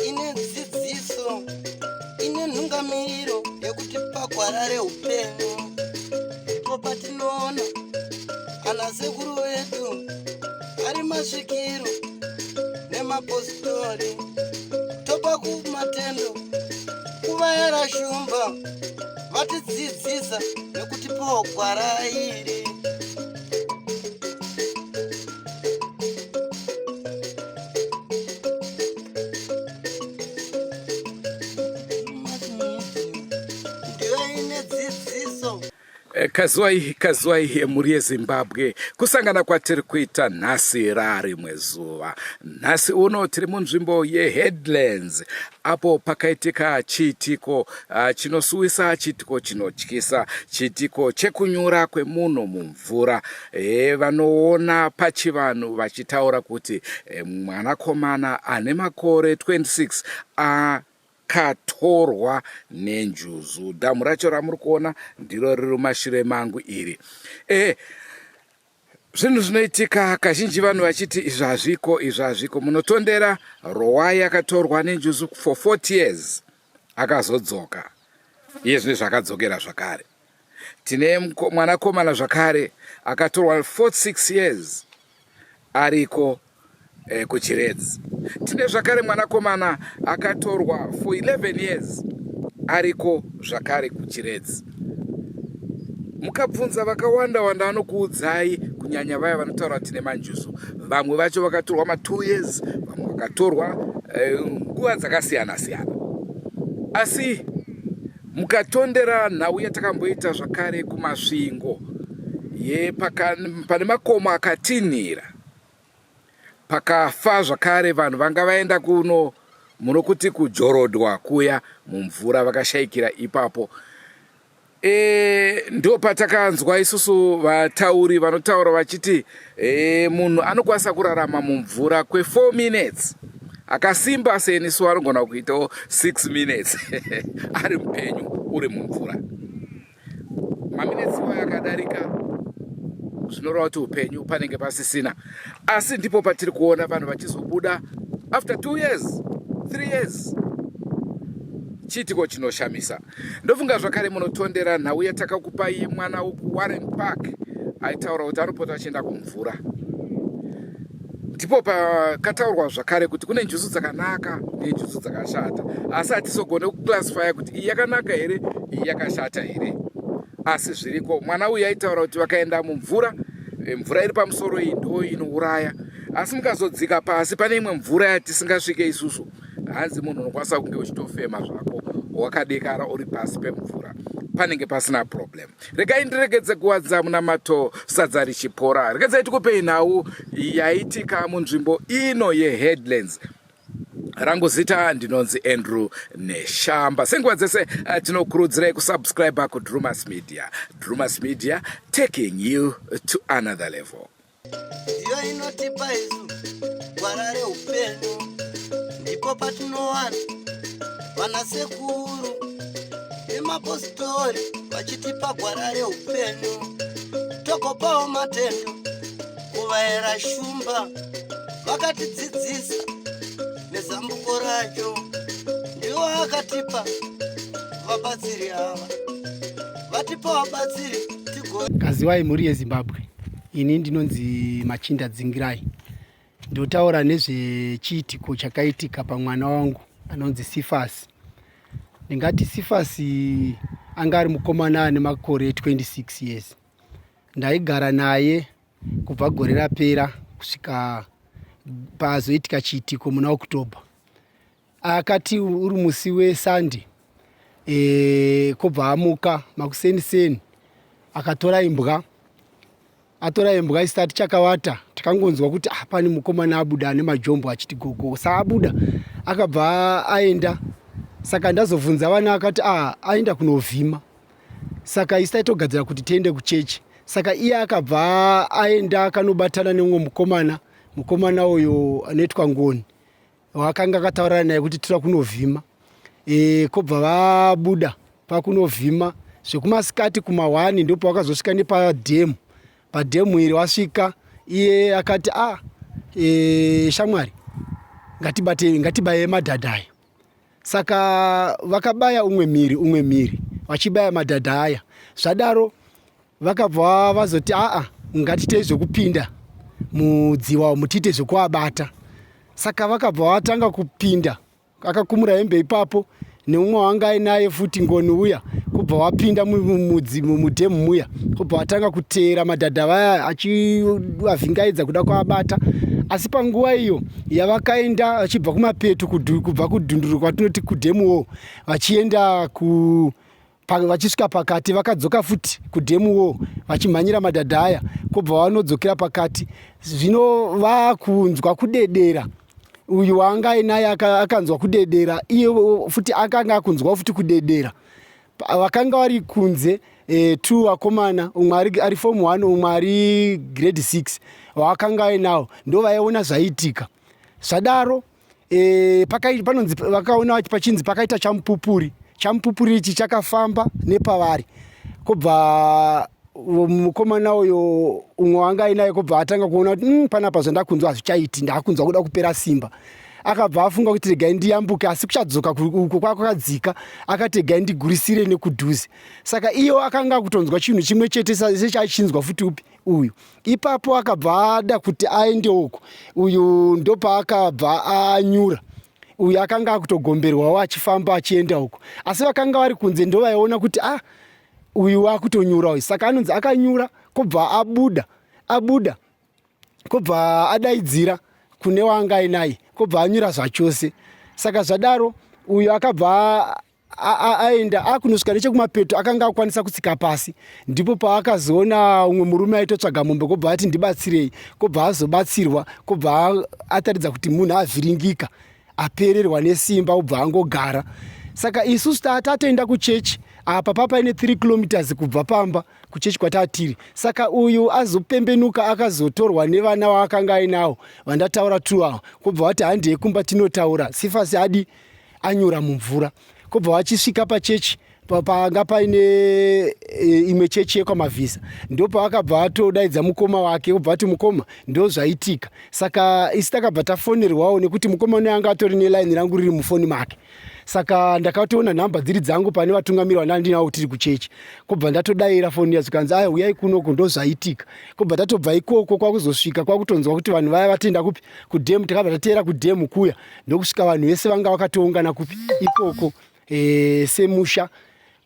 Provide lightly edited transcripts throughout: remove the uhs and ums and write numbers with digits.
Ine dzidziso, ine nhungamiriro yekuti pagwara reupenyu ndipo patinoona ana sekuru vedu ari masvikiro nemapositori, topa kumatendo kuvayera shumba vatidzidzisa nekutipawo gwara iri. Kazuwai kazuwai mhuri yeZimbabwe, kusangana kwatiri kuita nhasi rarimwe zuva. Nhasi uno tiri munzvimbo yeHeadlands apo pakaitika chiitiko chinosuwisa, chiitiko chinotyisa, chiitiko chekunyura kwemunhu mumvura. Vanoona pachivanhu vachitaura kuti mwanakomana ane makore 26 akatorwa nenjuzu. Dhamu racho ramuri kuona ndiro riri mumashure mangu iri. Zvinhu zvinoitika kazhinji vanhu vachiti izvi hazviko, izvi hazviko. Munotondera Rowai akatorwa nenjuzu for 40 years akazodzoka, iye zvino zvakadzokera zvakare. Tine mwanakomana zvakare akatorwa 46 years ariko kuChiredzi. Tine zvakare mwanakomana akatorwa for 11 years ariko zvakare kuChiredzi. Mukabvunza vakawanda wanda vanokuudzai, kunyanya vaya vanotaura tine manjuzu. Vamwe vacho vakatorwa ma 2 years, vamwe vakatorwa nguva dzakasiyana siyana. Asi mukatondera nhau yatakamboita zvakare kuMasvingo pane makomo akatinhira, pakafa zvakare vanhu vanga vaenda kuno munokuti kujorodwa kuya mumvura, vakashayikira ipapo. Ndo patakanzwa isusu vatauri vanotaura vachiti munhu anokwanisa kurarama mumvura kwe 4 minutes, akasimba senisu anogona kuitawo 6 minutes ari mupenyu uri mumvura. Maminetsi iwayo akadarika zvinoreva kuti upenyu panenge pasisina. Asi ndipo patiri kuona vanhu vachizobuda after 2 years, 3 years. Chiitiko chinoshamisa. Ndofunga zvakare munotondera nhau yatakakupai mwana wekuWarren Park aitaura kuti anopota achienda kumvura. Ndipo pakataurwa zvakare kuti kune njuzu dzakanaka nenjuzu dzakashata, asi hatisogone kuclassifya kuti iyi yakanaka here, iyi yakashata here. Asi zviriko, mwana uyu aitaura kuti vakaenda mumvura, mvura iri pamusoro iyi ndo inouraya, asi mukazodzika pasi pane imwe mvura yatisingasvike isusu, hanzi munhu unokwanisa kunge uchitofema zvako wakadekara uri pasi pemvura, panenge pasina problem. Regai ndiregedze kuwadza munamato sadza richipora. Regedzai tikupei nhau yaitika munzvimbo ino yeHeadlands. Rangu zita ndinonzi Andrew Neshamba. Senguva dzese tinokurudzirai kusubscribe kuDrumas Media. Drumas Media, taking you to another level. Ndiyo inotipa isu gwara reupenyu, ndipo patinowana vana sekuru nemapositori vachitipa gwara reupenyu, togopawo matendo kuvaera shumba vakatidzidzisa nezambuko racho, ndiwo akatipa vabatsiri ava, vatipa vabatsiri tigo. Kaziwai mhuri yeZimbabwe, ini ndinonzi Machinda Dzingirai, ndotaura nezvechiitiko chakaitika pamwana wangu anonzi Sifasi. Ndingati Sifasi anga ari mukomana ane makore 26 years. Ndaigara naye kubva gore rapera kusvika pazoitika chiitiko muna October. Akati uri musi weSunday, kobva amuka makuseni-seni, akatora imbwa, atora imbwa isati chakavata, takangonzwa kuti pane mukomana abuda ane majombo achiti gogo. Saabuda akabva aenda, saka ndazobvunza vana akati aenda kunovhima. Saka isu taitogadzira kuti tiende kuchechi, saka iye akabva aenda akanobatana nemumwe mukomana, mukomana uyo anoitwa Ngoni, wakanga akataurana naye kuti tira kunovhima. Kobva vabuda pakunovhima zvekumasikati kuma1, ndipo vakazosvika nepadhemu. Padhemu iri wasvika iye akati a ah, e, shamwari ngatibate ngatibaye madhadha aya. Saka vakabaya umwe mhiri umwe mhiri vachibaya madhadha aya. Zvadaro vakabva vazoti aa ngatitei zvekupinda mudziwa umu tiite zvekuabata. Saka vakabva vatanga kupinda akakumura hembe ipapo neumwe wanga ainaye futi ngoni uya kubva wapinda mudhemu muya kubva watanga kuteera madhadha vaya achiavhingaidza kuda kuabata asi panguva iyo yavakaenda vachibva kumapeto kubva kudhunduru kwatinoti kudhemuwo vachienda ku Vachisvika pakati vakadzoka futi kudhemu wo vachimhanyira madhadha aya kobva vanodzokera pakati zvino vakunzwa kudedera uyu waanga ainaye akanzwa kudedera iye futi akanga akunzwa futi kudedera vakanga vari kunze e, two vakomana umwe ari, ari form one umwe ari grade six vaakanga ainawo ndo vaiona zvaiitika zvadaro e, pakai, panonzi vakaona pachinzi pakaita chamupupuri chamupupuri ichi chakafamba nepavari kobva mukomana uyo umwe wanga ainaye kobva atanga kuona kuti mm, panapa zvandakunzwa hazvichaiti ndakunzwa kuda kupera simba akabva afunga kuti regai ndiyambuke asi kuchadzoka uko kwakadzika akati regai ndigurisire nekudhuze saka iyo akanga akutonzwa chinhu chimwe chete sechachinzwa futi upi uyu Ipapo akabva ada kuti aende uko, uyu ndopaakabva anyura. Uyu akanga akutogomberwawo achifamba achienda uko, asi vakanga vari kunze ndovaiona kuti ah, uyu wakutonyura uyu. Saka anonzi akanyura kobva abuda, abuda kobva adaidzira kune waanga ainaye kobva anyura zvachose. Saka zvadaro uyu akabva aenda akunosvika nechekumapeto akanga akwanisa kutsika pasi ndipo paakazoona umwe murume aitotsvaga mombe kobva ati ndibatsirei kobva azobatsirwa kobva ataridza kuti munhu avhiringika apererwa nesimba obva angogara saka isusu tatoenda kuchechi apa papaine 3 kilometers kubva pamba kuchechi kwatatiri saka uyu azopembenuka akazotorwa nevana vaakanga ainawo vandataura two awo kobva vati handei kumba tinotaura sifasi adi anyura mumvura kobva vachisvika pachechi panga paine e, imwe chechi yekwamavhisa ndopavakabva atodaidza mukoma wake obva ati mukoma ndo zvaitika saka isi takabva tafonerwawo nekuti mukoma une anga atori nelaini rangu riri mufoni make saka ndakatoona nhamba dziri dzangu pane vatungamiri vandandinawo tiri kuchechi kobva ndatodaira foni iya zvikanzi aya huyai kunoko ndo zvaitika kobva tatobva ikoko kwakuzosvika kwakutonzwa kuti vanhu vaya vatenda kupi kudhemu takabva tateera kudhemu kuya ndokusvika vanhu vese vanga vakatoungana kupi ikoko e, semusha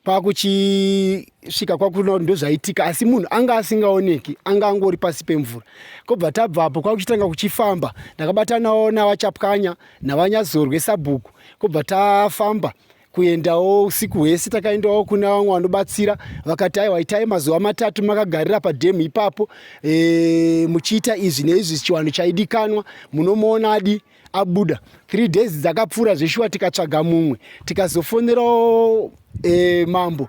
kwakuchisvika kwakuno ndozvaitika asi munhu anga asingaoneki anga angori pasi pemvura kobva tabvapo kwakuchitanga kuchifamba ndakabatanawo navachapwanya navanyazorwe sabhuku kobva tafamba kuendawo usiku hwese takaendawo kuna vamwe vanobatsira vakati aiwa itai mazuva matatu makagarira padhemu ipapo e, muchiita izvi neizvi chiwanhu chaidikanwa munomuona adi abuda three days dzakapfuura zveshuwa tikatsvaga mumwe tikazofonerawo e, mambo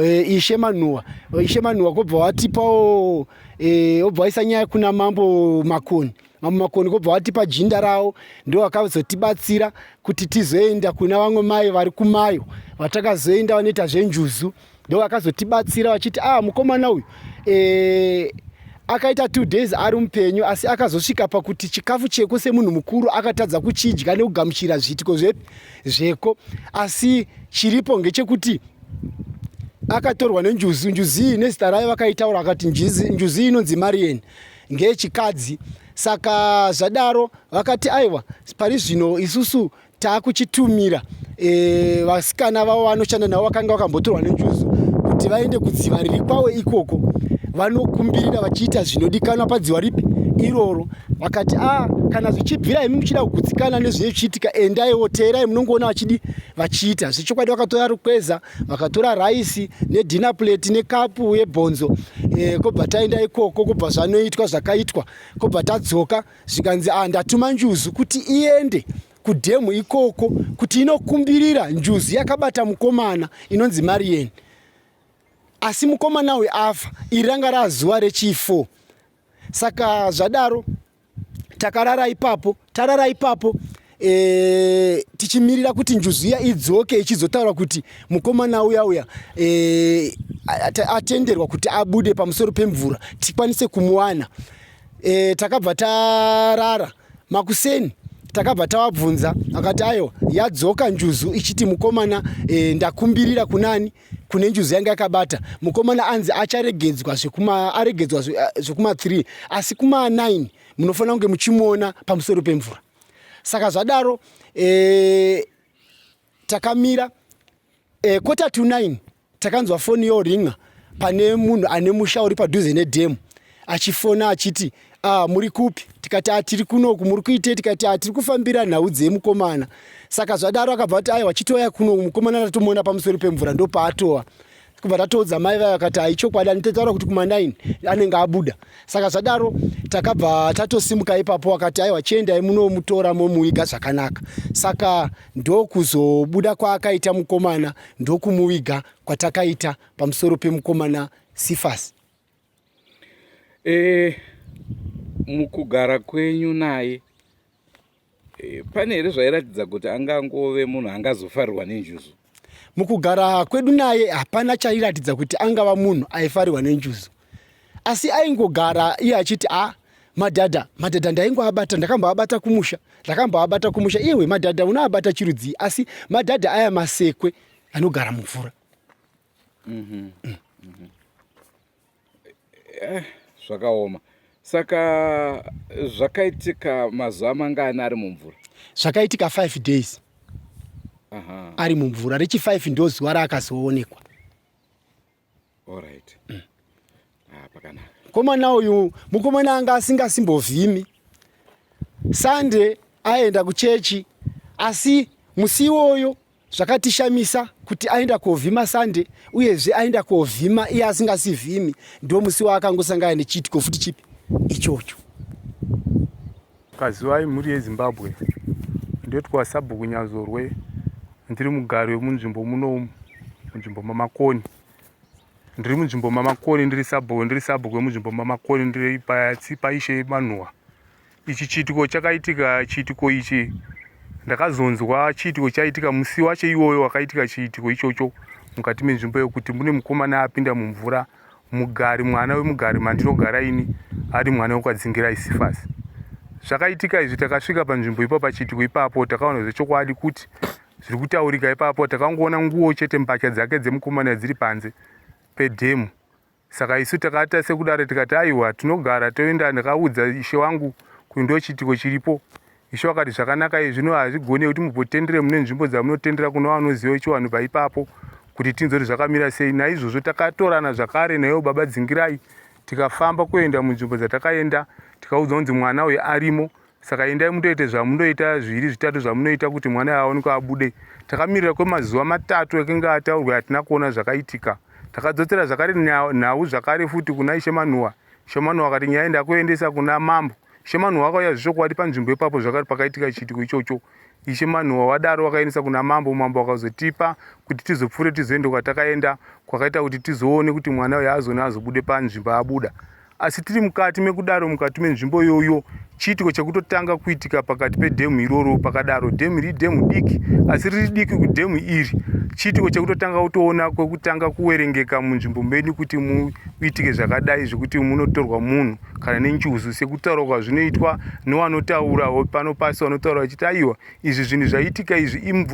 e, ishe manhuwa ishe manhuwa kobva watipawo e, obva waisa nyaya kuna mambo makoni mambo makoni kobva watipa jinda ravo ndo vakazotibatsira kuti tizoenda kuna vamwe mai vari kumayo vatakazoenda vanoita zvenjuzu ndo vakazotibatsira vachiti ah mukomana uyu e, akaita two days ari mupenyu asi akazosvika pakuti chikafu cheko semunhu mukuru akatadza kuchidya nekugamuchira zviitiko zvepi zveko asi chiripo ngechekuti akatorwa nenjuzu njuzu iyi nezita rayo vakaitaura akati njuzu iyi inonzi marian ngeyechikadzi saka zvadaro vakati aiwa pari zvino isusu taakuchitumira e, vasikana vavo vanoshanda navo vakanga vakambotorwa nenjuzu kuti vaende kudziva riri kwavo ikoko vanokumbirira vachiita zvinodikanwa padziva ripi iroro vakati a ah, kana zvichibvira imi muchida kugutsikana nezvinenge zvichiitika endaiwo teerai munongoona vachidi vachiita zvechokwadi vakatora rukweza vakatora raisi nedinner plate nekapu yebhonzo e, kobva taenda ikoko kobva zvanoitwa zvakaitwa kobva tadzoka zvikanzi ah, ndatuma njuzu kuti iende kudhemu ikoko kuti inokumbirira njuzu yakabata mukomana inonzi marian asi mukomana uyu afa iri ranga razuva rechi4 saka zvadaro takarara ipapo tarara ipapo e, tichimirira kuti njuzu iya idzoke ichizotaura kuti mukomana uya uya e, atenderwa kuti abude pamusoro pemvura tikwanise kumuwana. E, takabva tarara makuseni takabva tavabvunza akati aiwa yadzoka njuzu ichiti mukomana e, ndakumbirira kunani kune njuzu yanga yakabata mukomana anzi acharegedzwa zvekuma aregedzwa zvekuma 3 asi kuma 9 munofanira kunge muchimuona pamusoro pemvura saka zvadaro e, takamira e, quarter to 9 takanzwa foni yoringa pane munhu ane musha uri padhuze nedhemu achifona achiti ah, muri kupi tikati atiri ah, kunoku muri kuitei tikati atiri ah, kufambira nhau dzemukomana saka zvadaro akabva kuti aiwa chitouya kuno mukomana tatomuona pamusoro pemvura ndopaatova kubva tatoudza mai vayo akati haichokwadi anitotaura kuti kuma 9 anenge abuda saka zvadaro takabva tatosimuka ipapo akati aiwa chiendai munomutora momuviga zvakanaka saka ndokuzobuda kwaakaita mukomana ndokumuviga kwatakaita pamusoro pemukomana sifas e, mukugara kwenyu naye e, pane here zvairatidza kuti angangove munhu angazofarirwa nenjuzu mukugara kwedu naye hapana chairatidza kuti angava munhu aifarirwa nenjuzu asi aingogara iye achiti a ah, madhadha madhadha ndaingoabata ndakamboabata kumusha ndakamboabata kumusha iwe madhadha unoabata chirudzii asi madhadha aya masekwe anogara mumvura mm -hmm. mm. mm -hmm. Eh, zvakaoma saka zvakaitika mazuva mangani ari mumvura zvakaitika 5 days Aha. ari mumvura rechi 5 ndo zuva raakazoonekwa Alright. Mm. Ah, pakanaka. Mukomana uyu mukomana anga asingasimbovhimi. Sunday aenda kuchechi asi musi iwoyo zvakatishamisa kuti aenda kovhima Sunday uyezve aenda kovhima iye asingasivhimi ndo musi waakangosangana nechiitiko futi chipi ichocho. Kazivai mhuri yeZimbabwe, ndotwa Sabhuku Nyazorwe, ndiri mugari wemunzvimbo munomu, munzvimbo maMakoni. Ndiri munzvimbo maMakoni, ndiri sabhuku, ndiri sabhuku wemunzvimbo maMakoni, ndiri paishe Manhuwa. Ichi chiitiko chakaitika, chiitiko ichi ndakazonzwa chiitiko chaitika musi wacho iwoyo wakaitika chiitiko ichocho mukati menzvimbo yekuti mune mukomana apinda mumvura mugari mwana wemugari mandinogara ini ari mwana wekwadzingirai sifasi zvakaitika izvi takasvika panzvimbo ipo pachiitiko ipapo takaona zvechokwadi kuti zviri kutaurika ipapo takangoona nguo chete mbatya dzake dzemukomana dziri panze pedhemu saka isu takaita sekudaro tikati aiwa tinogara toenda ndakaudza ishe wangu kuti ndo chiitiko chiripo Ishe wakati zvakanaka izvi zvino hazvigone kuti mubotendere mune nzvimbo dzamunotendera kuno vanoziva chivanhu paipapo kuti tinzwe kuti zvakamira sei. Naizvozvo takatorana zvakare naivo baba Dzingirai tikafamba kuenda munzvimbo dzatakaenda tikaudzwa kunzi mwana uyu arimo saka endai mundoite zvamunoita zviviri zvitatu zvamunoita kuti mwana uyu aonekwe abude. Takamirira kwemazuva matatu akange ataurwa hatina kuona zvakaitika. Takadzotsera zvakare nhau zvakare futi kuna Ishe Manuwa. Ishe Manuwa akati nyaya ndakuendesa kuna mambo. Ishe Manhuwa akauya zvechokwadi panzvimbo ipapo zvakare pakaitika chiitiko ichocho. Ishe Manhuwa wadaro wakaendesa kuna mambo, mambo akazotipa kuti tizopfuure tizoende kwatakaenda kwakaita kuti tizoone kuti mwana uyu azone azobude panzvimbo abuda. Asi tiri mukati mekudaro mukati menzvimbo iyoyo chiitiko chekutotanga kuitika pakati pedhemu iroro pakadaro dhemu iri dhemu diki asi riri diki kudhemu iri chiitiko chekutotanga kutoona kwekutanga kuwerengeka munzvimbo medu kuti muitike zvakadai zvekuti munotorwa munhu kana nenjuzu sekutaura kwazvinoitwa newanotaurawo pano pasi vanotaura vachiti aiwa izvi zvinhu zvaitika izvi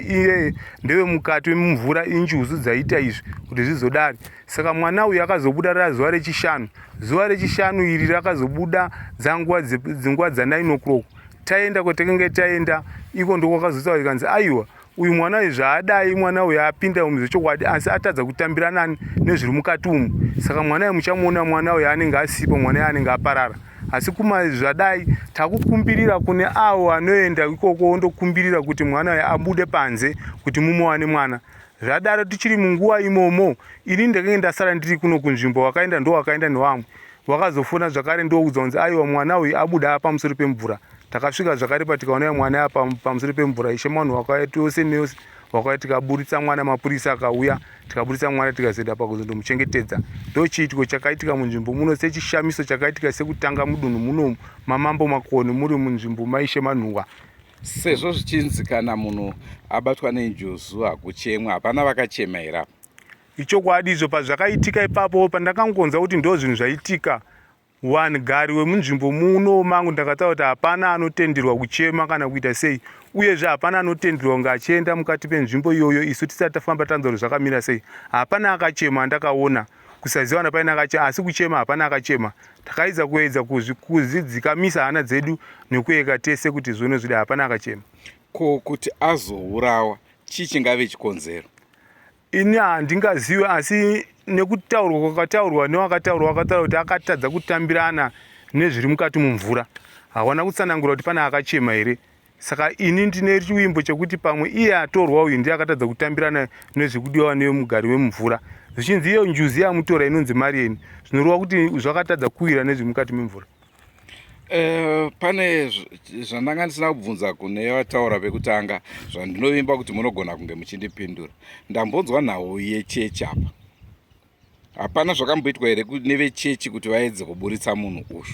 iye ndevemukati wemumvura injuzu dzaita izvi kuti zvizodari saka mwana uyu akazobuda razuva rechishanu zuva rechishanu iri rakazobuda dzanguva dzinguva dza9 o'clock taenda kwatakanga taenda iko ndokwakazotaura ikanzi aiwa uyu mwana uyu zvaadai mwana uyu apinda umu zvechokwadi asi atadza kutambira nani nezviri mukati umu saka mwana uyu muchamuona mwana uyu anenge asipo mwana uyu anenge aparara asi kuma zvadai takukumbirira kune avo anoenda ikoko ondokumbirira kuti mwana uyu abude panze kuti mumuwane mwana zvadaro tichiri munguva imomo ini ndakange ndasara ndiri kuno kunzvimbo wakaenda ndowakaenda newamwe Wakazofona zvakare ndoudza kunzi aiwa mwana uyu abuda pamusoro pemvura. Takasvika zvakare patikaona mwana apa pamusoro pemvura ishe mwana wakauya tose neyose wakauya tikaburitsa mwana mapurisa akauya tikaburitsa mwana tikazoenda pakuzondomuchengetedza. Ndochiitiko chakaitika munzvimbo muno sechishamiso chakaitika sekutanga mudunhu muno mamambo Makoni muri munzvimbo maishe Manhuwa. Sezvo zvichinzi kana munhu abatwa nenjuzu hakuchemwa, hapana vakachema here apa? Ichokwadi izvo pazvakaitika ipapo pandakangonzwa kuti ndo zvinhu zvaitika One gari wemunzvimbo muno mangu ndakataura kuti hapana anotenderwa kuchema kana kuita sei uyezve hapana anotenderwa kunge achienda mukati penzvimbo iyoyo isu tisati tafamba tanzwa kuti zvakamira sei. Hapana akachema andakaona kusazivana paine akachema asi kuchema hapana akachema. Takaedza kuedza kuzvidzikamisa hana dzedu nekuyeka tese kuti zvino zvida hapana akachema. Ko kuti azourawa chii chingave chikonzero? Ini handingazive asi nekutaurwa kwakataurwa newakataurwa wakataura kuti akatadza kutambirana nezviri mukati mumvura. Hawana kutsanangura kuti pane akachema here. Saka ini ndine chivimbo chekuti pamwe iye atorwa uyu ndiye akatadza kutambirana nezvekudiwa nemugari wemumvura. Zvichinzi iyo njuzi yamutora inonzi Marian zvinoreva kuti zvakatadza kuwira nezviri mukati memvura. Pane zvandanga ndisina kubvunza kune vataura vekutanga zvandinovimba kuti munogona kunge muchindipindura. Ndambonzwa nhau yechechi apa. Hapana zvakamboitwa here nevechechi kuti vaedze kuburitsa munhu uyu?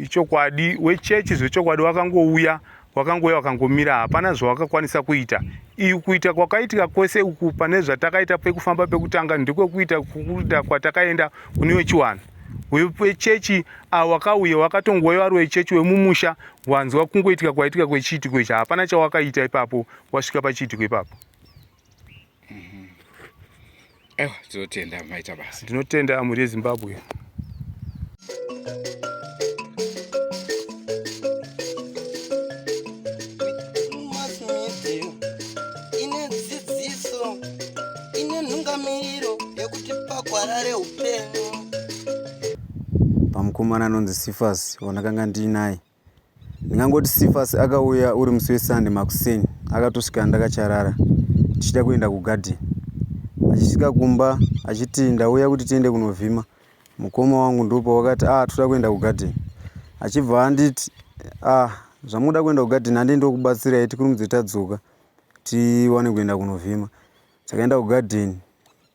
Ichokwadi, wechechi zvechokwadi wakangouya, wakangouya wakangomira, hapana zvawakakwanisa kuita. Iyi kuita kwakaitika kwese uku pane zvatakaita pekufamba pekutanga ndekwekuita kuita kwatakaenda kune wechiwanhu. Wechechi avo wakauya wakatongouya vari wechechi wemumusha wanzwa kungoitika kwaitika kwechiitiko ichi, hapana chawakaita ipapo wasvika pachiitiko ipapo. Aiwa, tinotenda maita basa. Ndinotenda mhuri yeZimbabwe. Ine dzidziso, ine nhungamiriro yekuti pagwara reupenyu. Pamukomana anonzi Sifas wandakanga ndiinaye Ndingangoti Cephas akauya uri musi weSunday makuseni akatosvika ndakacharara tichida kuenda kugarden. Achisvika kumba achiti ndauya kuti tiende kunovhima. Mukoma wangu ndipo wakati ah toda kuenda kugarden. Achibva anditi ah zvamuda kuenda kugarden handei ndokubatsirai tikurumidze tadzoka tiwane kuenda kunovhima. Takaenda kugarden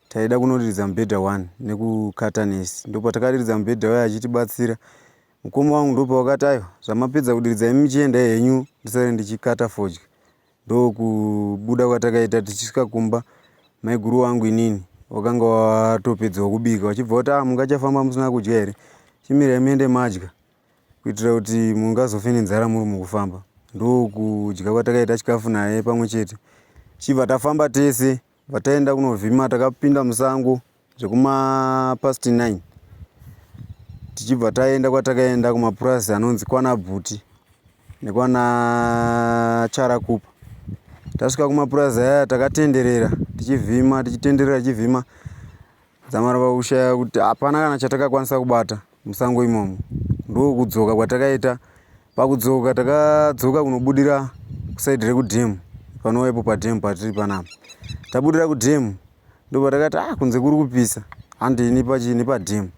taida kunoriridza mubhedha one nekukata nesi ndopatakariridza mubhedha uya achitibatsira Mukoma wangu ndopawakati aiwa zvamapedza kudiridza imi chiendai henyu ndisare ndichikata fodya. Ndokubuda kwatakaita tichisvika kumba maiguru wangu inini wakanga watopedzawo kubika vachibva vati ah mungachafamba musina kudya here chimirai muende madya kuitira kuti mungazofe nenzara muri mukufamba. Ndokudya kwatakaita chikafu naye pamwe chete tichibva tafamba tese Bva taenda kunovhima takapinda musango zvekuma past 9 tichibva taenda kwatakaenda kumapurazi anonzi kwana Bhuti nekwana Charakupa. Tasvika kumapurazi aya takatenderera tichivhima tichitenderera tichivhima dzamara pakushaya kuti hapana kana chatakakwanisa kubata musango imomo. Ndokudzoka kwatakaita. Pakudzoka takadzoka kunobudira kusaidi rekudhemu panova ipo padhemu patiri panapa. Tabudira kudhemu ndopatakati ah kunze kuri kupisa handei pachii nepadhemu.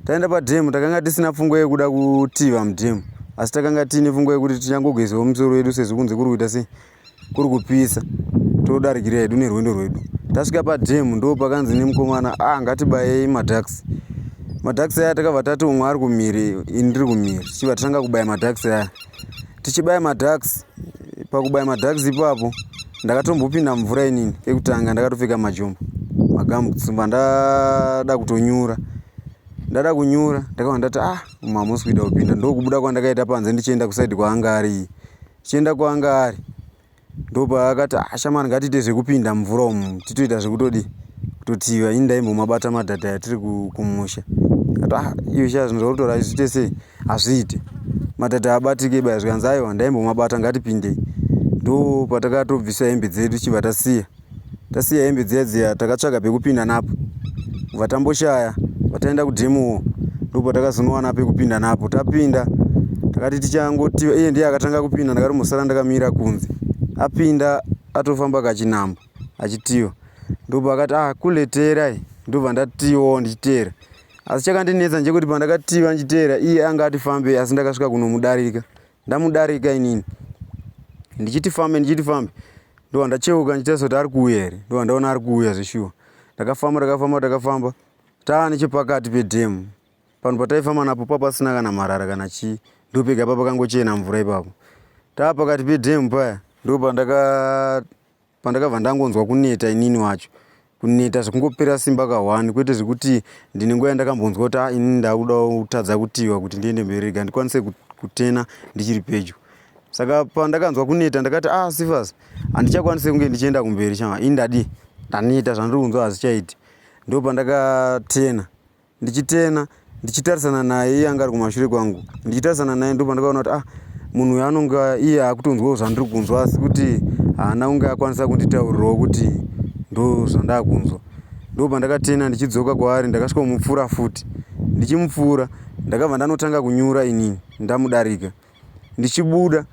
Taenda padhemu takanga tisina pfungwa yekuda kutiva mudhemu asi takanga tiine pfungwa yekuti tichangogezawo misoro yedu sezvo kunze kuri kuita sei kuri kupisa todarikira hedu nerwendo rwedu tasvika padhemu ndo pakanzi nemukomana ah ngatibayei madhaks madhaks aya takabva tati umwe ari kumhiri ini ndiri kumhiri tichibva tatanga kubaya madhaks aya tichibaya madhaks pakubaya madhaks ipapo ndakatombopinda mvura inini kekutanga ndakatopfeka majombo magambutsumba ndada kutonyura ndada kunyura ndakabva ndati ah umu hamusi kuita kupinda ndokubuda kwandakaita panze ndichienda kusaidi kwaanga ari Chienda kwaanga ari ndopaakati ah shamani ngatiite zvekupinda mumvura umu titoita zvekutodi kutotiva ini ndaimbomabata madhadha aya tiri kumusha akati ah iyo sha zvinhu zvauri hazviite sei hazviite madhadha abatike baya zvikanzi aiwa ndaimbomabata ngatipindei ndo patakatobvisa hembe dzedu chibva tasiya Tasiya hembe dziya dziya takatsvaga pekupinda napo kubva tamboshaya vataenda kudhemuwo ndopatakazonowana pekupinda napo tapinda takati tichangoti iye ndiye akatanga kupinda ndakatombosara ndakamira kunze apinda atofamba kachinhambo achitiwa ndopaakati ah kule teerai ndobva ndatiwawo ndichiteera asi chakandinetsa ndechekuti pandakatiwa ndichiteera iye anga ati fambei asi ndakasvika kunomudarika ndamudarika inini ndichiti fambe ndichiti fambe ndobva ndacheuka ndichitarisa kuti ari kuuya here ndobva ndaona ari kuuya zveshuwa ndakafamba ndakafamba ndakafamba taa nechepakati pedhemu panhu pataifamba napo papasina kana marara kana chii ndopega papakangochena mvura ipapo taa pakati pedhemu paya ndopandaka pandakabva ndangonzwa kuneta inini wacho Kuneta zvekungopera simba kahwani kwete zvekuti ndine nguva yandakambonzwa kuti ah ini ndakuda kutadza kutiwa kuti ndiende mberi rega ndikwanise kutena ndichiri pedyo. Saka pandakanzwa kuneta ndakati ah Sifas handichakwanise kunge ndichienda kumberi chama ini ndadii ndaneta zvandiri kunzwa hazvichaiti. Ndopandakatena ndichitena ndichitarisana naye iye anga ari kumashure kwangu ndichitarisana naye ndopandakaona kuti ah munhu uyu anonga iye akutonzwawo zvandiri kunzwa asi kuti haana kunge akwanisa kunditaurirawo kuti ndo zvandakunzwa ndopandakatena ndichidzoka kwaari ndakasvika kumupfuura futi ndichimupfuura ndakabva ndanotanga kunyura inini ndamudarika ndichibuda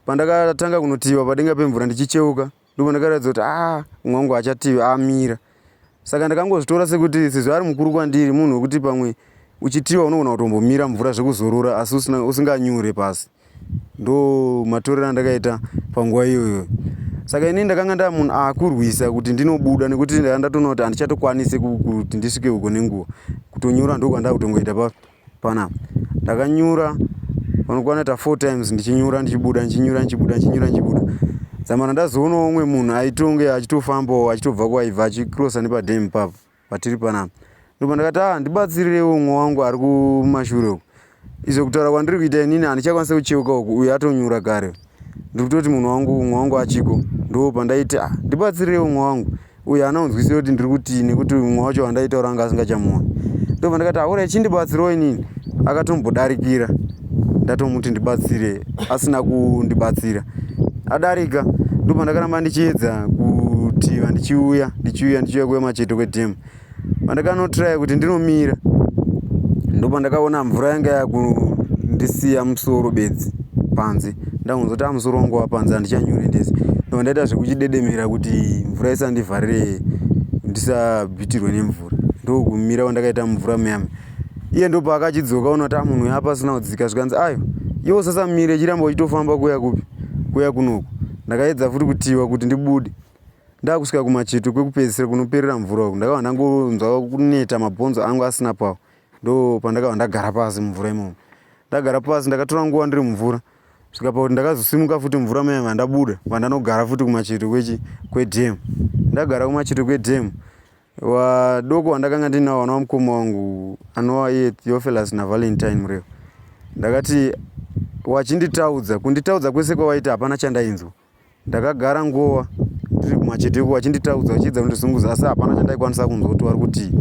pandakatanga kunotiva padenga pemvura ndichicheuka Ndopandakaratidza kuti ah umwe wangu achati amira. Saka ndakangozvitora sekuti sezvo ari mukuru kwandiri munhu wekuti pamwe uchitiwa unogona kutombomira mvura zvekuzorora asi usinganyure pasi. Ndo matorero andakaita panguva iyoyo. Saka ini ndakanga ndaa munhu akurwisa kuti ndinobuda nekuti ndanga ndatoona kuti handichatokwanisi kuti ndisvike uko nenguva. Kutonyura ndokwandakutongoita pa panapa ndakanyura panokwana ta four times ndichinyura ndichibuda ndichinyura ndichibuda ndichinyura ndichibuda dzamara ndazoonawo umwe munhu aitonge achitofambawo achitobva kwaibva achikrosa nepadam papo patiri panapa ndopa ndakati ah ndibatsirirewo umwe wangu ari kumashure uku izvo kutaura kwandiri kuita inini handichakwanisa kucheuka uku uyu atonyura kare ndiri kutoti munhu wangu umwe wangu achiko ndo pandaiti ah ndibatsirirewo umwe wangu uyu haana kunzwisisa kuti ndiri kutii nekuti mumwe wacho wandaitaura anga asingachamuoni ndobva ndakati aura chindibatsirawo inini akatombodarikira ndatomuti ndibatsire asina kundibatsira adarika ndobva ndakaramba ndichiedza kutiva ndichiuya ndichiuya ndichiuya kuya macheto kwedhemu pandakanotraya kuti ndinomira ndopandakaona mvura yanga yakundisiya musoro bedzi panze ndakunzwa kuti amusoro wangu wapanze handichanyure ndese ndobva ndaita zvekuchidedemera kuti mvura isandivharire ndisabhitirwe nemvura ndokumira kwandakaita mumvura muyami iye ndopaakachidzoka ona kuti amunhu uyu apasina kudzika zvikanzi ayo iwe usasamire chiramba uchitofamba kuya kupi kuya kunoku ndakaedza futi kutiwa kuti ndibude Ndakusvika kumacheto kwekupedzisira kunoperera mvura uku ndakabva ndangonzwa kuneta mabhonzo angu asina pawo ndo pandakabva ndagara pasi mumvura imomo ndagara pasi ndakatora nguva ndiri mumvura svika pakuti ndakazosimuka futi mvura muya vandabuda vandanogara futi kumacheto kwechi kwedhemu ndagara kumacheto kwedhemu vadoko vandakanga ndinawo vana vamukoma wangu anova iye theophilus navalentine murevo ndakati wachinditaudza kunditaudza kwese kwawaita hapana chandainzwa Ndakagara nguva ndiri kumachete uko vachinditaudza vachiedza kundizunguza asi hapana chandaikwanisa kunzwa kuti vari kutii.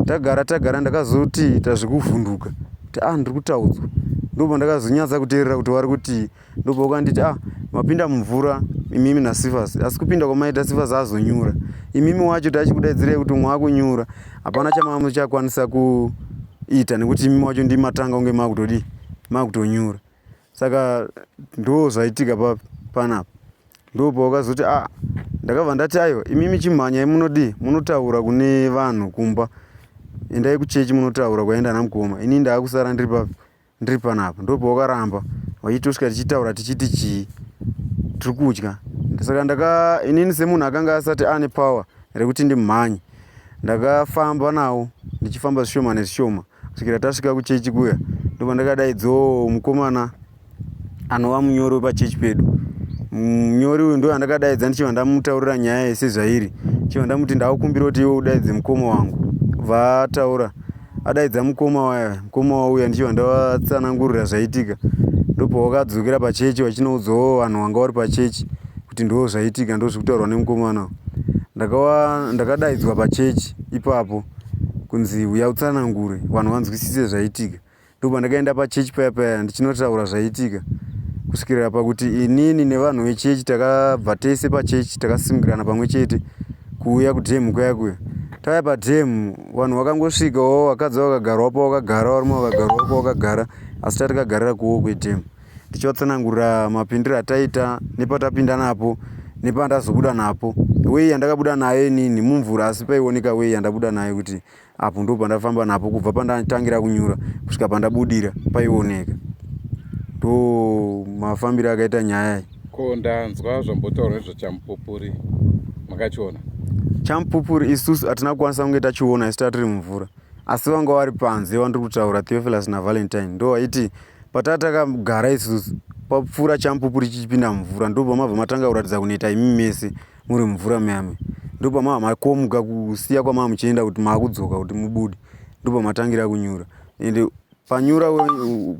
Tagara tagara ndakazoti ita zvekuvhunduka kuti ah ndiri kutaudzwa. Ndopandakazonyatsa kuteerera kuti vari kutii ndopavakanditi ah mapinda mumvura imimi naSifas asi kupinda kwamaita Sifas azonyura. Imimi wacho tachikudaidzirai kuti mwakunyura hapana chamamuchakwanisa kuita nekuti imimi wacho ndimi matanga kunge makutodii makutonyura. Saka ndo zvaitika pa panapa ndo pawakazoti ah ndakabva ndati aiwa imimi chimhanyai munodii munotaura kune vanhu kumba endai kuchechi munotaura kwaenda namukoma ini ndaakusara ndiri papi ndiri panapa ndo pawakaramba vachitosvika tichitaura tichiti chii tiri kutya saka ndaka inini semunhu akanga asati ane power rekuti ndimhanye ndakafamba nawo ndichifamba zvishoma nezvishoma kusvikira tasvika kuchechi kuya ndopandakadaidzawo mukomana anova munyori wepachechi pedu munyori uyu ndo andakadaidza ndichibva ndamutaurira nyaya yese zvairi ndichibva ndamuti ndakukumbira kuti iwe udaidze mukoma wangu bva ataura adaidza mukoma waya mukoma wauya ndichibva ndavatsanangurira zvaitika ndopawakadzokera pachechi vachinoudzawo vanhu vanga vari pachechi kuti ndo zvaitika ndo zvikutaurwa nemukomana ndakadaidzwa pachechi ipapo kunzi huya utsanangure vanhu vanzwisise zvaitika ndopandakaenda pachechi paya paya ndichinotaura zvaitika kusvikira pakuti inini nevanhu vechechi takabva tese pachechi takasimukirana pamwe chete kuuya kudhemu kuya kuya tauya padhemu vanhu vakangosvikawo vakadzi vakagarwa pavakagara varume vakagarwa pavakagara asi tatakagarira kuwo kwedhemu ndichivatsanangurira mapindiro ataita nepatapinda napo nepandazobuda napo wei yandakabuda nayo inini mumvura asi paioneka wei yandabuda nayo kuti apo ndo pandafamba napo kubva pandatangira kunyura kusvika pandabudira paioneka ndo mafambiro akaita nyaya iyi ko ndanzwa zvambotaurwa nezvachamupupuri makachiona chamupupuri isusu hatina kukwanisa kunge tachiona isu tatiri mumvura asi vanga vari panze vandiri kutaura theophilus navalentine ndo vaiti Pataa takagara isusu papfuura chamupupuri chichipinda mumvura ndopamabva matanga kuratidza kuneta imi mese muri mumvura muyame ndopamabva makomuka kusiya kwamava muchienda kuti maakudzoka kuti mubude ndopamatangira kunyura ende panyura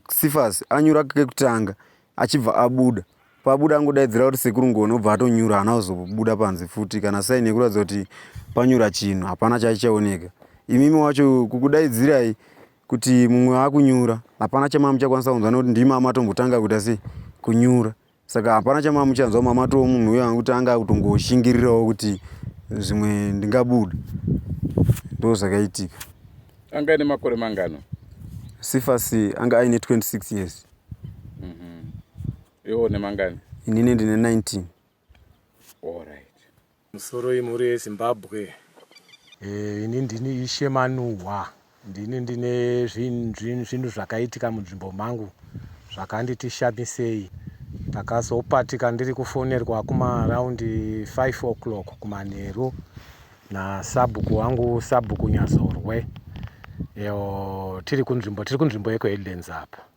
sifas anyura kekutanga achibva abuda pabuda angodaidzira kuti sekuru ngoni obva atonyura haana kuzobuda panze futi kana saini yekuratidza kuti panyura chinhu hapana chaichaoneka imimi wacho kukudaidzirai kuti mumwe akunyura hapana chamamuchakwanisa kunzwa nekuti ndimi amatombotanga kuita sei kunyura saka hapana chamamuchanzwa mamatoo munhu uyo anguti anga akutongoshingirirawo kuti zvimwe ndingabuda ndo zvakaitika anga aine makore mangano sifasi anga aine 26 years Iwe une mangani? Inini ndine 19. Alright. Musoro imhuri yeZimbabwe. E, ini ndini Ishe Manuhwa. Ndini ndine zvinhu zvakaitika munzvimbo mangu zvakanditi shamisei. Ndakazopatika ndiri kufonerwa kumaraundi 5 o'clock kumanheru nasabhuku wangu sabhuku Nyazorwe. Eyo, tiri kunzvimbo tiri kunzvimbo yekuHeadlands apa.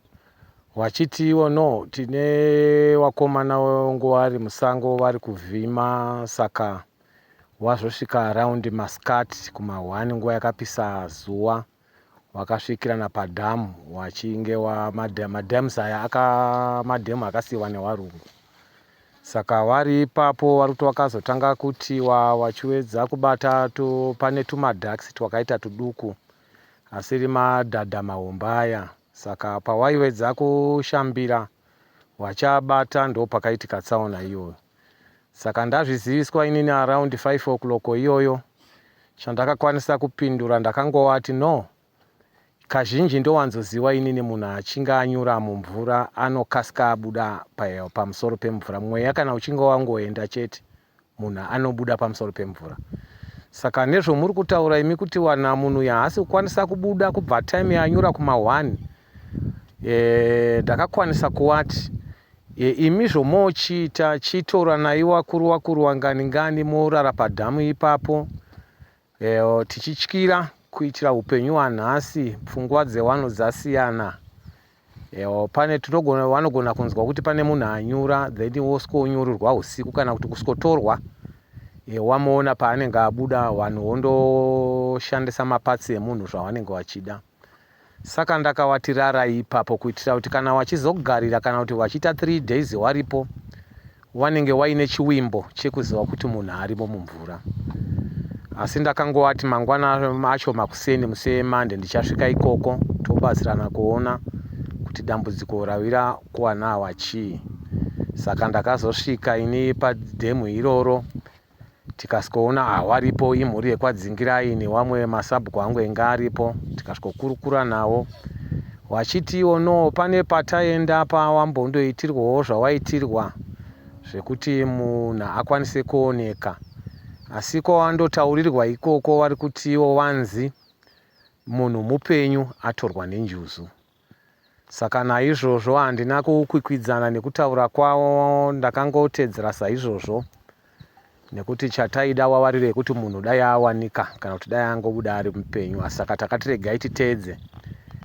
Wachiti iwo no tine wakomana wangu wari musango vari kuvhima saka wazosvika around masikati kuma 1 nguva yakapisa zuva wakasvikirana padhamu wachinge wa madams aya aka madhemu akasiiwa newarungu saka wari ipapo wari kuti wakazotanga kuti wachiwedza kubata tu, pane tumadhaks twakaita tuduku asiri madhadha mahombe aya Saka pawaiwedza kushambira wachabata ndopakaitika tsaona iyoyo. Saka ndazviziviswa inini around 5 o'clock iyoyo chandakakwanisa kupindura ndakangowati no kazhinji ndowanzoziwa inini munhu achinge anyura mumvura anokasika abuda pamusoro pemvura mweya kana uchinge wangoenda chete munhu anobuda pamusoro pemvura saka nezvomuri kutaura imi kuti wana munhu uyu haasi kukwanisa kubuda kubva time yanyura kuma one e, ndakakwanisa kuwati e, imi zvomochiita chitoranai wakuru wakuru wangani ngani morara padhamu ipapo e, tichityira kuitira upenyu hwanhasi pfungwa dzewanhu dzasiyana Ewo, pane tinogona vanogona kunzwa kuti pane munhu anyura then woswonyururwa usiku kana kuti kuswotorwa e, wamuona paanenge abuda vanhu wondoshandisa mapatsi emunhu zvavanenge vachida saka ndakawati rarai ipapo kuitira kuti kana wachizogarira kana kuti wachiita 3 days waripo Wanenge waine chiwimbo chekuziva kuti munhu arimo mumvura. Asi ndakangovati mangwana acho makuseni musi weMonday ndichasvika ikoko tobatsirana kuona kuti dambudziko rawira kuwana awa chii. Saka ndakazosvika ini padhemu iroro tikasvikoona ah, waripo imhuri yekwadzingirai newamwe masabhuku angu enga aripo tikasvikokurukura nawo wachitiwo no pane pataenda pawambondoitirwawo zvawaitirwa zvekuti munhu akwanise kuoneka asi kwawandotaurirwa ikoko vari kutiwo wanzi munhu mupenyu atorwa nenjuzu Saka naizvozvo handina kukwikwidzana nekutaura kwavo ndakangotedzera saizvozvo nekuti chataida wavariro yekuti munhu dai awanika kana kuti dai angobuda ari mupenyu asi saka takati regai titeedze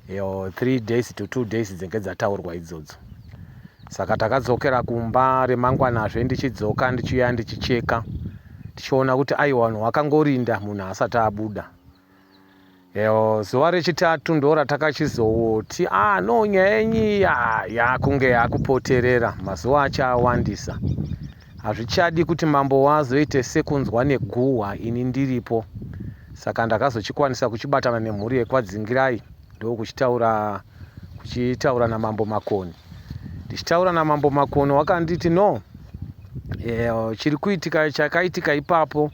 yo 3 days to 2 days dzinge dzataurwa idzodzo saka takadzokera kumba remangwanazve ndichidzoka ndichiuya ndichicheka tichiona kuti aiwa vanhu wakangorinda munhu asati abuda Eyo, zuva rechitatu ndoratakachizoti ah no nyaya yenyu iyi ah, yakunge yakupoterera mazuva acho awandisa hazvichadi kuti mambo wazoite sekunzwa neguhwa ini ndiripo saka ndakazochikwanisa kuchibatana nemhuri yekwadzingirai ndokuchitaura kuchitaura namambo makoni ndichitaura namambo makoni wakanditi no e, chiri kuitika chakaitika ipapo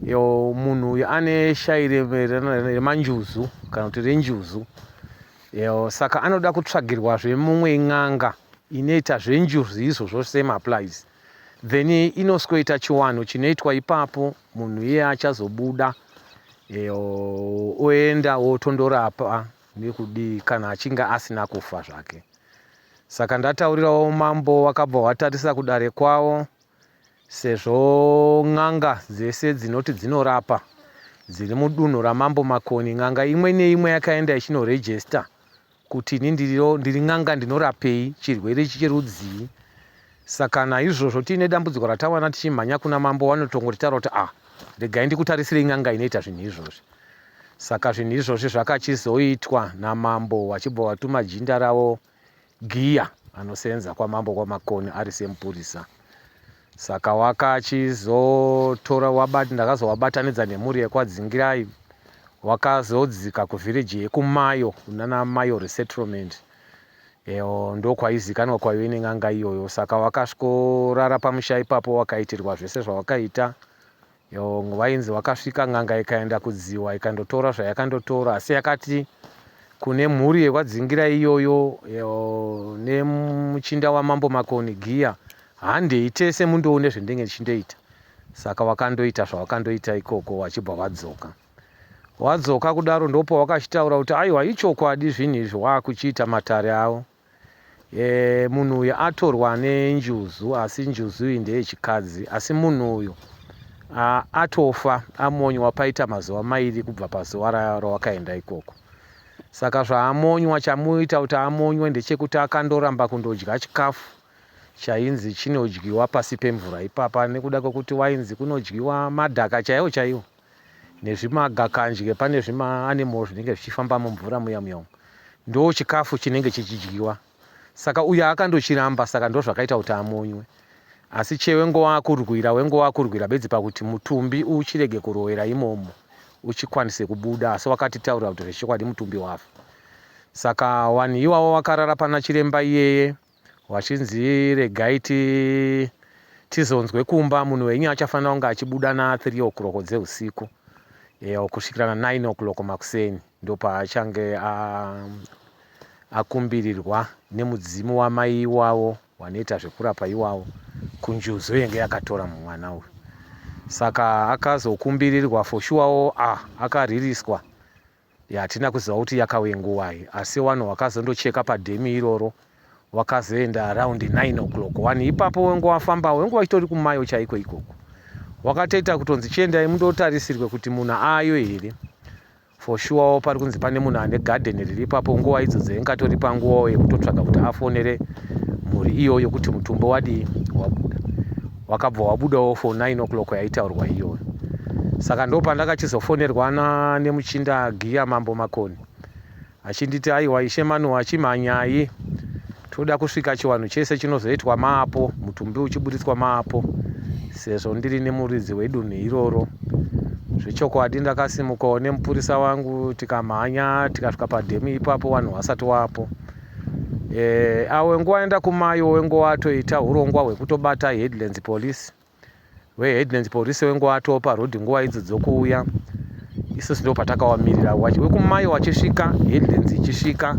Yo, munhu uyu ane shai remanjuzu kana kuti renjuzu yo, saka anoda kutsvagirwazve mumwe n'anga inoita zvenjuzu izvozvo same applies then inosikoita chiwanhu chinoitwa ipapo munhu iye achazobuda yo, oenda otondorapa nekudii kana achinge asina kufa zvake saka ndataurirawo mambo wakabva watarisa kudare kwavo Sezvo n'anga dzese dzinoti dzinorapa dziri mudunhu raMambo Makoni, n'anga imwe neimwe yakaenda ichinorejesta kuti ini ndiri n'anga ndinorapei chirwere ichi cherudzii. Saka naizvozvo tiine dambudziko ratawana tichimhanya kuna mambo vanotongotitaura kuti ah regai ndikutarisirei n'anga inoita zvinhu izvozvi. Saka zvinhu izvozvi zvakachizoitwa namambo vachibva vatuma jinda ravo Giya anosenza kwamambo kwaMakoni ari semupurisa. Saka wakachizotora wabati ndakazowabatanidza nemhuri yekwaDzingirai wakazodzika kuvhireji yekuMayo kunana Mayo resettlement eho ndokwaizikanwa kwaive nen'anga iyoyo. Saka wakasvikorara pamusha ipapo wakaitirwa zvese zvawakaita. Yong vainzi vakasvika n'anga ikaenda kudziwa ikandotora zvayakandotora asi yakati kune mhuri yekwadzingira iyoyo nemuchinda wamambo Makoni Giya handei tese mundoone zvendenge ndichindoita saka wakandoita zvawakandoita ikoko wachibva wadzoka wadzoka kudaro ndopawakachitaura kuti aiwa ichokwadi zvinhu izvi wakuchiita matare avo E, munhu uyu atorwa nenjuzu asi njuzu iyi ndeyechikadzi asi munhu uyu atofa amonywa paita mazuva mairi kubva pazuva rawakaenda ikoko saka zvaamonywa chamuita kuti amonywe ndechekuti akandoramba kundodya chikafu chainzi chinodyiwa pasi pemvura ipapa nekuda kwekuti wainzi kunodyiwa madhaka chaiwo chaiwo nezvimagakandye pane zvimaanimal zvinenge zvichifamba mumvura muya muya umu ndo chikafu chinenge chichidyiwa saka uyo akandochiramba saka ndozvakaita kuti amonywe asi che wenge wakurwira wenge wakurwira bedzi pakuti mutumbi uchirege kurowera imomo uchikwanise kubuda asi wakatitaurira kuti zvechokwadi mutumbi wafa saka vanhu iwawo wakarara pana chiremba iyeye Vachinzi regai ti tizonzwe kumba munhu wenyu achafanira kunge achibuda na 3 o'clock dzeusiku eh, kusvikira na 9 o'clock makuseni ndopaachange akumbirirwa nemudzimu wamai iwawo wanoita zvekurapa iwawo kunjuzu yenge yakatora mwana uyu saka akazokumbirirwa for sure ah, akaririswa Hatina kuziva kuti yakauye nguvai asi wanhu wakazondocheka padhemi iroro wakazoenda around 9 o'clock wanhu ipapo wenge wafamba wenge wachitori kumayo chaiko ikoko wakatoita kutonzi chiendai mundotarisirwe kuti munhu ayo here for sure pari kunzi pane munhu ane garden riri ipapo nguva idzodzo ingatori panguvawo yekutotsvaga kuti afonere mhuri iyoyo kuti mutumbi wadii wabuda wakabva wabudawo for 9 o'clock yaitaurwa iyoyo saka ndopandakachizofonerwa nemuchinda giya mambo makoni achinditi aiwa ishe manuwa chimhanyai toda kusvika chiwanhu chese chinozoitwa maapo mutumbi uchiburitswa maapo sezvo ndiri nemuridzi wedunhu iroro zvechokwadi ndakasimukawo nemupurisa wangu tikamhanya tikasvika padhemu ipapo vanhu vasati wapo Eh, awe nguva enda kumayo wenguva atoita hurongwa hwekutobata Headlands Police. VeHeadlands Police wenguva atopa road nguva idzo dzokuuya. Isusu ndo patakawamirira wekumayo wachisvika Headlands ichisvika.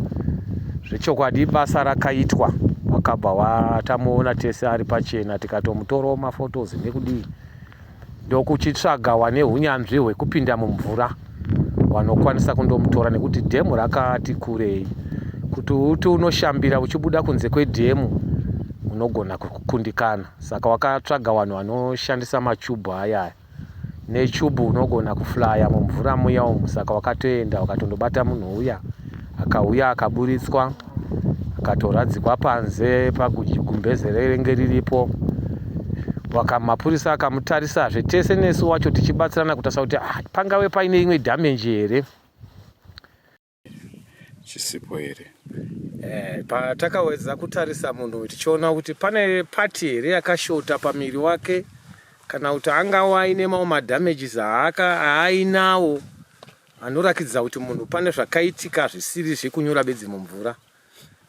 Zvechokwadi basa rakaitwa wakabva watamuona tese ari pachena tikatomutorawo mafotos nekudii. Ndokuchitsvaga wane hunyanzvi hwekupinda mumvura wanokwanisa kundomutora nekuti dhemu rakati kurei kuti uti unoshambira uchibuda kunze kwedhemu unogona kukundikana saka wakatsvaga vanhu vanoshandisa machubhu ayaya nechubhu unogona kuflaya mumvura muya umu saka wakatoenda wakatondobata munhu uya akauya akaburitswa akatoradzikwa panze pagumbeze renge riripo mapurisa akamutarisazve tese nesu wacho tichibatsirana kutarisa kuti ah, pangave paine imwe damage here chisipo here eh, patakawedza kutarisa munhu tichiona kuti pane pati here yakashota pamiri wake kana kuti angawa aine mamwe madamages aainawo anorakidza kuti munhu pane zvakaitika zvisiri zvekunyura bedzi mumvura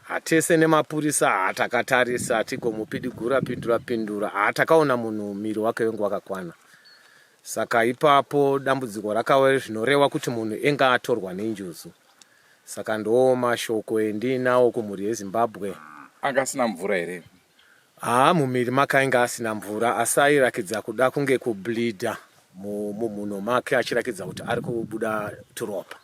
hatese nemapurisa hatakatarisa tigomupidigura pindura pindura hatakaona munhu miri wake wenge wakakwana saka ipapo dambudziko rakave zvinoreva kuti munhu enga atorwa nenjuzu saka ndoo mashoko endiinawo kumhuri yezimbabwe anga asina mvura here Haa mumiri make ainge asina mvura asi airakidza kuda kunge kubleeder mumhuno make achirakidza kuti ari kubuda turopa.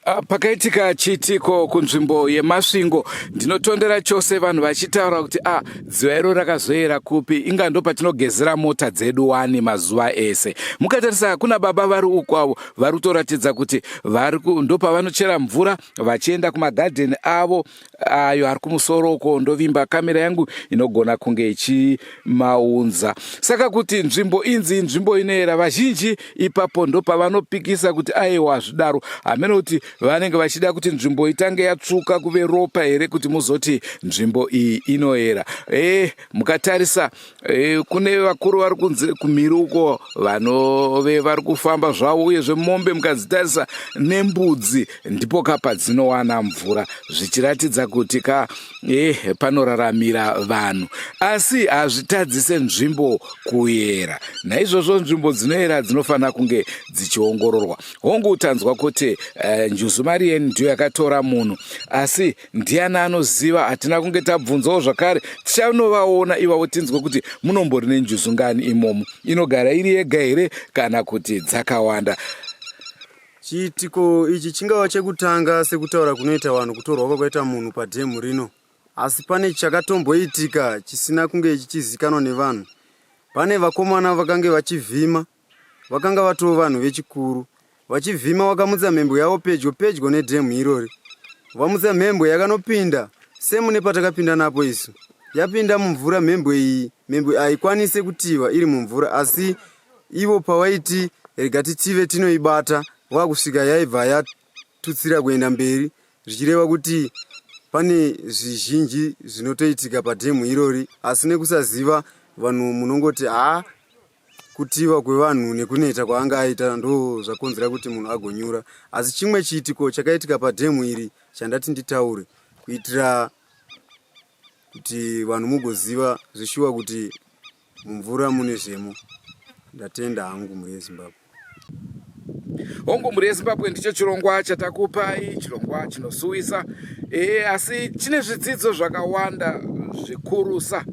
Ah, pakaitika chiitiko kunzvimbo yemasvingo ndinotondera chose vanhu vachitaura kuti a ah, dziva iro rakazoyera kupi inga ndo patinogezera mota dzedu wani mazuva ese mukatarisa kuna baba vari ukwavo vari kutoratidza kuti vari ndo pavanochera mvura vachienda kumagadheni avo ayo ari kumusoro uko ndovimba kamera yangu inogona kunge ichimaunza saka kuti nzvimbo inzi inzvimbo inoera vazhinji ipapo ndopavanopikisa kuti aiwa zvidaro hameno kuti vanenge vachida kuti nzvimbo itange yatsvuka kuve ropa here kuti muzoti nzvimbo iyi inoera e mukatarisa e, kune vakuru vari kunze kumhiri uko vanove vari kufamba zvavo uyezve mombe mukadzitarisa nembudzi ndipo ka padzinowana mvura zvichiratidza kuti ka e, panoraramira vanhu asi hazvitadzise nzvimbo kuyera naizvozvo nzvimbo dzinoyera dzinofanira kunge dzichiongororwa hongu tanzwa kuti e, njuzu marieni ndiyo yakatora munhu asi Ndiani anoziva hatina kunge tabvunzawo zvakare tichanovaona ivavo tinzwe kuti munombori nenjuzu ngani imomo inogara iri yega here kana kuti dzakawanda. Chiitiko ichi chingava chekutanga sekutaura kunoita vanhu kutorwa kwakaita munhu padhemu rino asi pane chakatomboitika chisina kunge chichizikanwa nevanhu. Pane vakomana vakange vachivhima Vakanga vatoo vanhu vechikuru. Vachivhima vakamutsa mhembwe yavo pedyo pedyo nedhemu irori. Vamutsa mhembwe yakanopinda semune patakapinda napo isu. Yapinda mumvura mhembwe iyi, mhembwe haikwanise kutiva iri mumvura asi ivo pavaiti rega titive tinoibata vakusvika yaibva yatutsira kuenda mberi zvichireva kuti pane zvizhinji zvinotoitika padhemu irori asi nekusaziva vanhu munongoti haa Kutiva kwevanhu nekuneta kwaanga aita ndozvakonzera kuti munhu agonyura. Asi chimwe chiitiko chakaitika padhemu iri chandati nditaure kuitira kuti vanhu mugoziva zveshuwa kuti mumvura mune zvemo. Ndatenda hangu mhuri yeZimbabwe. Hongu mhuri yeZimbabwe ndicho chirongwa chatakupai, chirongwa chinosuwisa e, asi chine zvidzidzo zvakawanda zvikurusa.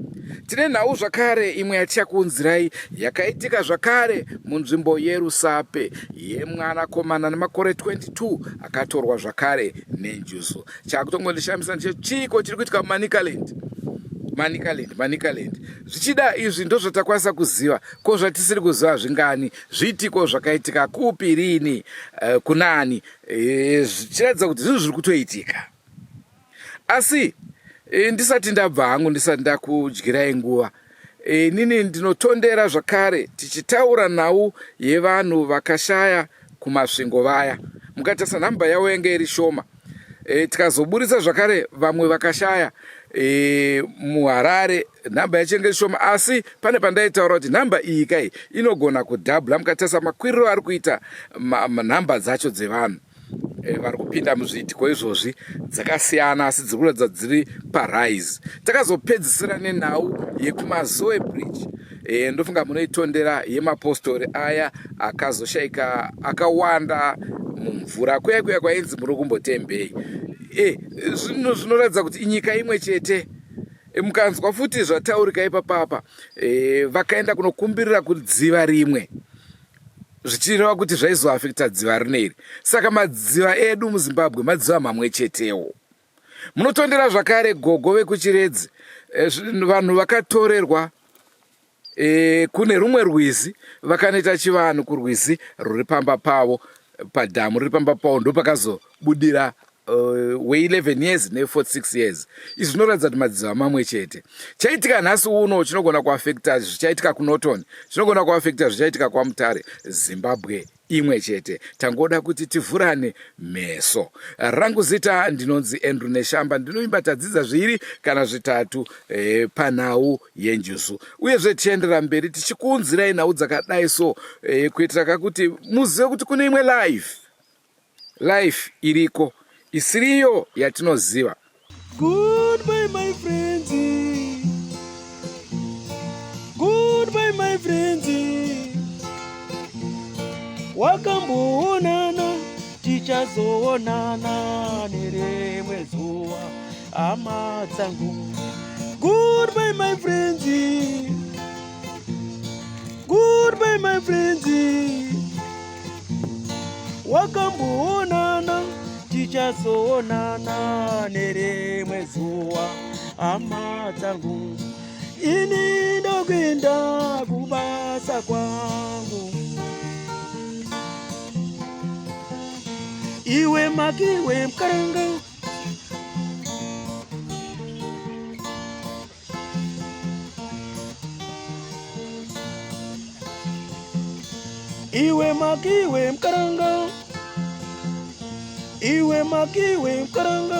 Tine nhau zvakare imwe yatichakuunzirai yakaitika zvakare munzvimbo yeRusape yemwanakomana nemakore 22 akatorwa zvakare nenjuzu. Chakutongondishamisa ndicho chiiko chiri kuitika muManicaland? Manicaland, Manicaland. Zvichida izvi ndozvatakwanisa kuziva Ko zvatisiri kuziva zvingani? Zviitiko zvakaitika kupi, rini, eh, kunani, eh, zvichiratidza kuti zvinhu zviri kutoitika. Asi eh, ndisati ndabva hangu, ndisati ndakudyirai nguva, inini ndinotondera zvakare tichitaura nhau yevanhu vakashaya kuMasvingo vaya. Mukatarisa nhamba yavo yange iri shoma. E, tikazoburitsa zvakare vamwe vakashaya e, muHarare nhamba yacho inge shoma asi pane pandaitaura kuti nhamba iyi kai inogona kudhabhula mukatarisa makwiriro ari kuita nhamba dzacho dzevanhu e, vari kupinda muzviitiko izvozvi dzakasiyana asi dziri kuratidza dziri parise takazopedzisira nenhau yekumazoe bridge e, ndofunga munoitondera yemapostori aya akazoshaika akawanda mumvura kuya kuya kwainzi muri kumbotembei e, zvinhu zvinoratidza kuti inyika imwe chete E, mukanzwa futi zvataurika ipapapa e, vakaenda kunokumbirira kudziva rimwe zvichireva kuti zvaizoafekta dziva rine iri saka madziva edu muzimbabwe madziva mamwe chetewo munotondera zvakare gogo vekuchiredzi e, vanhu vakatorerwa e, kune rumwe rwizi vakanoita chivanhu kurwizi rwuri pamba pavo padhamu riri pamba pavo ndopakazobudira uh, we11 years ne46 years izvi zvinoratidza kuti madziva mamwe chete chaitika nhasi uno chinogona kuafekta zvichaitika kunorton chinogona kuafekta zvichaitika kwamutare zimbabwe imwe chete tangoda kuti tivhurane meso rangu zita ndinonzi andrew neshamba ndinovimba tadzidza zviviri kana zvitatu e, panhau yenjuzu uyezve tichiendera mberi tichikuunzirai nhau dzakadai so e, kuitira kakuti muzive kuti kune imwe life life iriko isiriyo yatinoziva Goodbye my friends. Goodbye my friends. Wakamboonana tichazoonana nerimwe zuva hama dzangu. Goodbye my friends. Goodbye my friends. Wakamboonana. Tichazoonana nerimwe zuva hama dzangu. Ini ndokuenda kubasa kwangu. Iwe makiwe mkaranga. Iwe makiwe mkaranga. Iwe makiwe mkaranga.